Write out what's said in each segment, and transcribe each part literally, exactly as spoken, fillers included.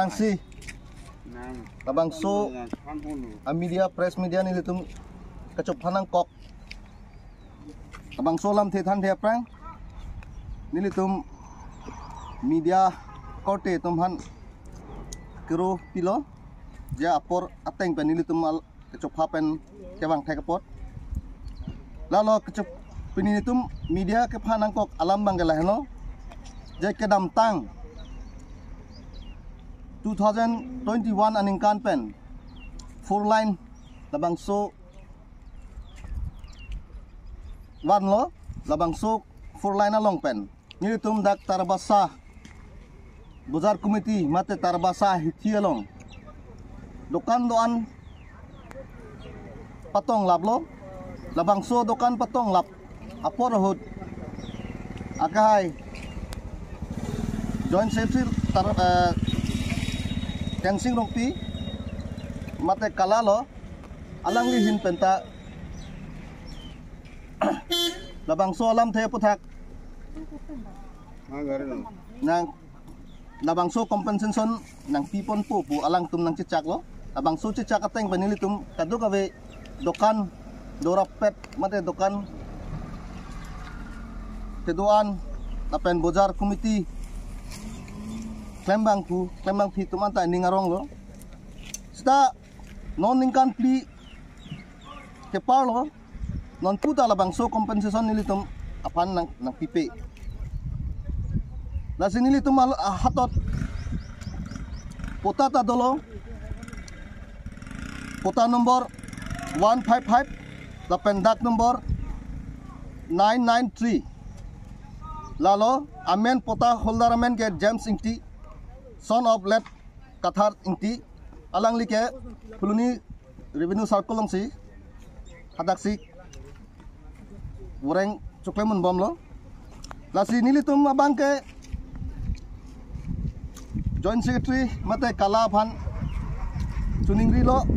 Si labangso a media, press media nelitum kachophan nangkok. Labangso alamthe thanthe aphrang nelitum media korte atum aphan kero pilo, je apor ateng pen nelitum al kachopha pen kevang thek apot. Lalo kachop pini nelitum media kephan nangkok alam abang ke lahenlo, je kedamtang two thousand twenty-one aningkan pen four lane labangso vanlo, labangso four lane along pen nelitum dak Tarbasa Bazar Committee mate Tarbasa hithi along dokan do-an patonglaplo. Labangso dokan patonglap apor ahut akehai Joint Secretary Tar, eh, Kensing Rongpi mate Kala lo, alangli ahin penta labangso alamthe aputhak nang labangso compensation nangpiponpo pu alangtum nangchechaklo. Labangso chechak ateng pen nelitum kadokave dokan dorapet mate dokan kedo-an lapen bazar committee klembangphu klembangpi atum anta ning aronglo. Seta non ningkan phli keparlo, non puta labangso compensation nelitum aphan nang nangpipe. Lasi nelitum al- ah, hatot pota ta dolo, pota number one five five lapen dak number nine nine three. Lalo amen pota holder amen ke James Ingti, son of late Kathar Ingti, alangli ke Phuloni Revenue Circle alongsi hadaksi voreng choklemun bomlo. Lasi nelitum abang ke Joint Secretary mate Kala aphan choningrilo,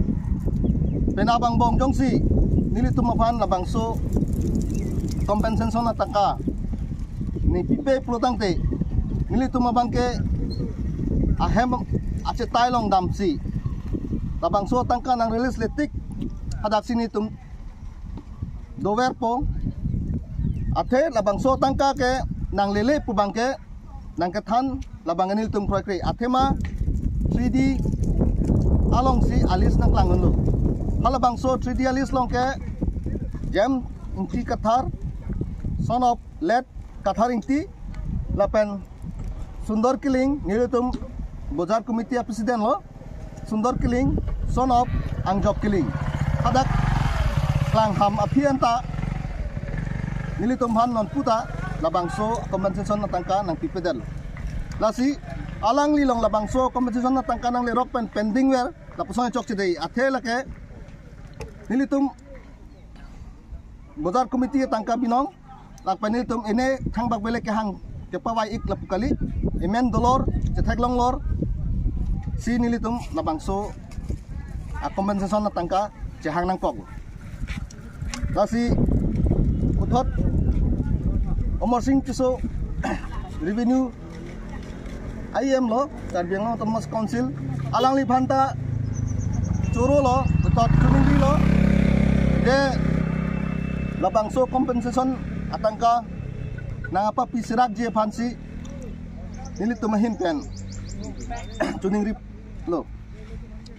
penap angbong jongsi nelitum aphan labangso compensation atangka nangpipe pulo tangte, nelitum abang ke ahem achetai along damsi labangso atangka nang release letik hadaksi nelitum doverpo. Athe labangso atangka ke nanglele pu abang ke nangkethan labang nelitum kroikre. Athema three D alongsi a-list nangklang unlo. Halabangso three D a-list along ke James Ingti Kathar, son of late Kathar Ingti, lapen Sundor Killing, nelitum bazar committee a-president lo, Sundor Killing, son of Angjok Killing. Hadak klangham aphi anta nelitum aphan non puta labangso compensation atangka nangpipedetlo. Lasi alangli along labangso compensation atangka nanglerok pen pending ver lapuson chokchedei athe lake nelitum bazar committee atangka binong, lapen nelitum ene thangbak belek kehang kepavai ik lapu kali, emen dolor, chetheklonglor si nelitum labangso a-compensation atangka chehang nangkok. Lasi puthot Amarsing Tisso, revenue I M lo, Karbi Anglong Autonomous Council, alangli aphanta choro lo, betot kuning lo, de labangso compensation atangka nangpapi serakji aphansi nelitum ahin pen choningrilo.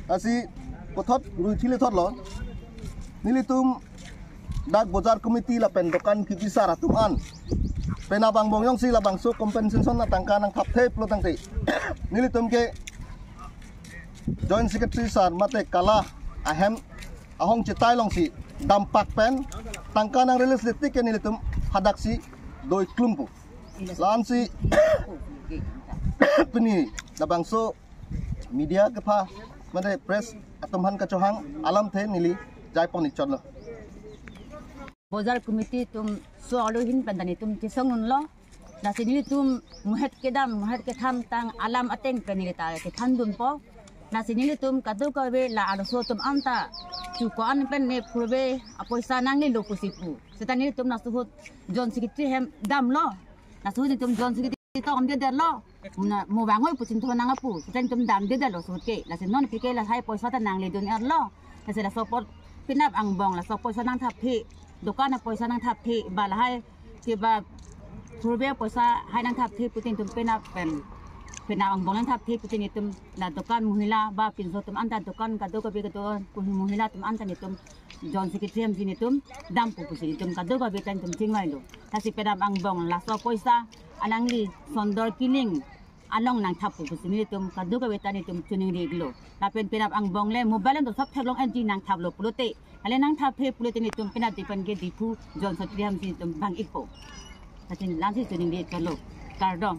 Lasi puthot ruithile thotlo, nelitum dak bazar committee lapen dokan kebi sar atum an penap angbong jongsi labangso compensation atangka nangthapthe pulo tangte, nelitum ke Joint Secretary sar mate Kala ahem ahong chetai alongsi dampak pen tangka nang release letik ke nelitum hadaksi doi klumpo. La-ansi pini labangso media kepha mate press atum aphan kachohang alamthe neli jaipon ikchotlo. Bazar committee atum so alu ahin pen ta nelitum chesong unlo. Lasi nelitum muhet kedam muhet ketham tang alam ateng pen neli ta kethan dunpo. Lasi nelitum kadokave la arloso atum anta chuko an pen ne phurbe apoisa nanglelo pusi pu. Seta nelitum laso ahut Joint Secretary hem damlo. Laso ahut nelitum Joint Secretary tong amde derlo. Muna mo bangoi puchin thonang apu, seta netum damde detlo suke. Lasi non pike lahai poisa ta nangledun erlo. Lasi laso apot penap angbong laso poisa nangthapthe, dokan apoisa nangthapthe, ba lahai ke ba purbe poisa hai nangthapthe putin tum penap pen, penap angbong nangthapthe putin itum la dokan mohila ba pinso atum anta dokan kadokave kedo mohila atum anta netum Joint Secretary hamsi netum dampo pusi netum kadokave ta netum chingvailo. Lasi penap angbong laso poisa alangli Sundor Killing along nangthappo pusi netum kadokave ta netum choningri-iklo. Lapen penap angbong le mobile do sop theklong enji nangthaplo pulote, ale nangthapthe pulote netum penap dipan ke Diphu Joint Secretary hamsi netum bang-ikpo. Lasi langsi choningri-iklo. Kardom.